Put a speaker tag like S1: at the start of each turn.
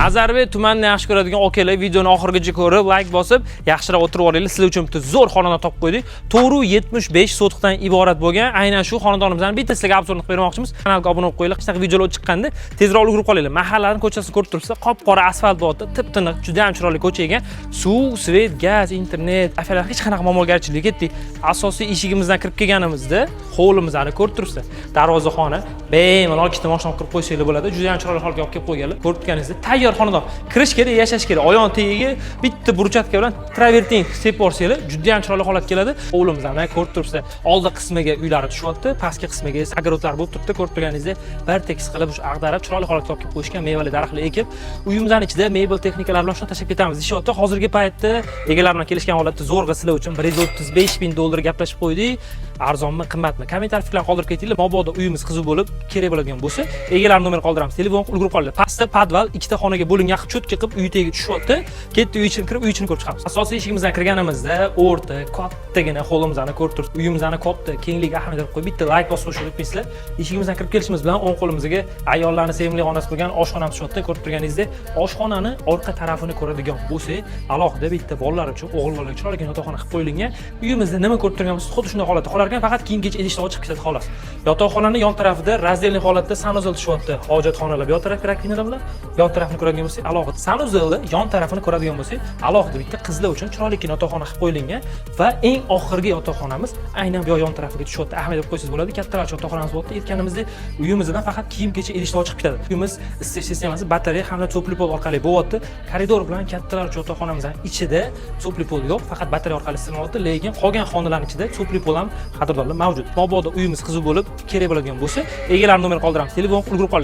S1: Nazarbek tumanini yaxshi ko'radigan okalar, videoni oxirigacha ko'rib, layk bosib, yaxshiroq o'tirib olinglar. Sizlar uchun bitta zo'r xonadon topib qo'ydik. 475 sotixdan iborat bo'lgan aynan shu xonadonimizni bitta sizlarga обзор ni qilib bermoqchimiz. Kanalga obuna bo'lib qo'yinglar. Shunaqa videolar chiqqanda tezroq ulgurib qolinglar. Mahallani ko'chasini ko'rib turibsizlar, qop-qora asfalt bo'lyapti, tip-tiniq, juda ham chiroyli ko'cha ekan. Suv, свет, gaz, internet, afalar, hech qanaqa muammogarchilik ketdik. Asosiy eshigimizdan kirib kelganimizda hovlimizni ko'rib turibsizlar. Darvozaxona, bemalol ikkita mashina olib kirib qo'ysanglar bo'ladi. Juda ham chiroyli holga olib kelib qo'yganlar. Ko'rib turganingizdek, tayyor xonadon. Kirish kerak, yashash kerak. Oyoq tagiga bitta брусчатка bilan travertin sepib yuborsanglar, juda ham chiroyli holat keladi. Hovlimizni ko'rib turibsizlar. Oldi qismiga uylari tushyapti, pastki qismiga esa огород lar bo'lib turibdi. Ko'rib turganingizdek, bir tekis qilib shu ag'darib chiroyli holatga olib kelib qo'yishgan, mevali daraxtlar ekib, uyimizni ichida mebel texnikalar bilan shuni tashlab ketamiz deyishyapti. Hozirgi paytda egalar bilan kelishgan holatda zo'rg'a sizlar uchun 135 ming dollar gaplashib qo'ydik. Arzonmi, qimmatmi? Kommentariy, fikrlarni qoldirib ketinglar. Mabodo uyimiz qiziq bo'lib, kerak bo'ladigan bo'lsa, egalar nomerini qoldiramiz. Telefon qilib ulgurib qolinglar. Pastda podval, ikkita xonaga bo'lingan qilib, чётко qilib uy tagiga tushyapti. Ketdi, uy ichini kirib, uy ichini ko'rib chiqamiz. Asosiy eshigimizdan kirganimizda o'rta kattagina hovlimizni ko'rib turibsiz. Uyimizni katta kengligi ahamiyat berib qo'yib, bitta layk bosib qo'yishni unutmaysizlar. Eshigimizdan kirib kelishimiz bilan o'ng qo'limizga ayollarni sevimli xonasi bo'lgan oshxonamiz tushyapti. Ko'rib turganingizdek, oshxonani orqa tarafini ko'radigan bo'lsak, alohida bitta bolalar uchun, o'g'il bolalar chiroyli yotoqxona qilib qo'yilgan. Uyimizda nima ko'rib turganmiz, xuddi shunday holatda qolar ekan, faqat kiyim-kechak idishlar ochiq ketadi, xolos. Yotoqxonani yon tarafida раздельный holatda санузел tushyapti. Hojatxonalar bu yoq tarafga, раковина bilan, yon tarafini ko'radigan bo'lsak, alohida санузел ni yon tarafini ko'radigan bo'lsak, alohida bitta qizlar uchun chiroyli yotoqxona qilib qo'yilgan va eng oxirgi yotoqxonamiz aynan bu yoq yon tarafiga tushyapti. Ahamiyat berib qo'ysangiz bo'ladi. Kattaroq yotoqxonamiz bo'libdi. Aytganimizdek, uyimizdan faqat kiyim-kechak idishlar chiqib ketadi. Uyimiz isitish sistemasi batareya hamda тёплый пол orqali bo'lyapti. Koridor bilan kattalar yotoqxonamizning ichida тёплый пол yo'q, faqat batareya orqali isitilyapti, lekin qolgan xonalarning ichida тёплый пол ham, qadrdonlar, mavjud. Mabodo uyimiz qiziq bo'lib, kerak bo'ladigan bo'lsa, egalar nomerini qoldiramiz. Telefon qilib ulgurib qolinglar.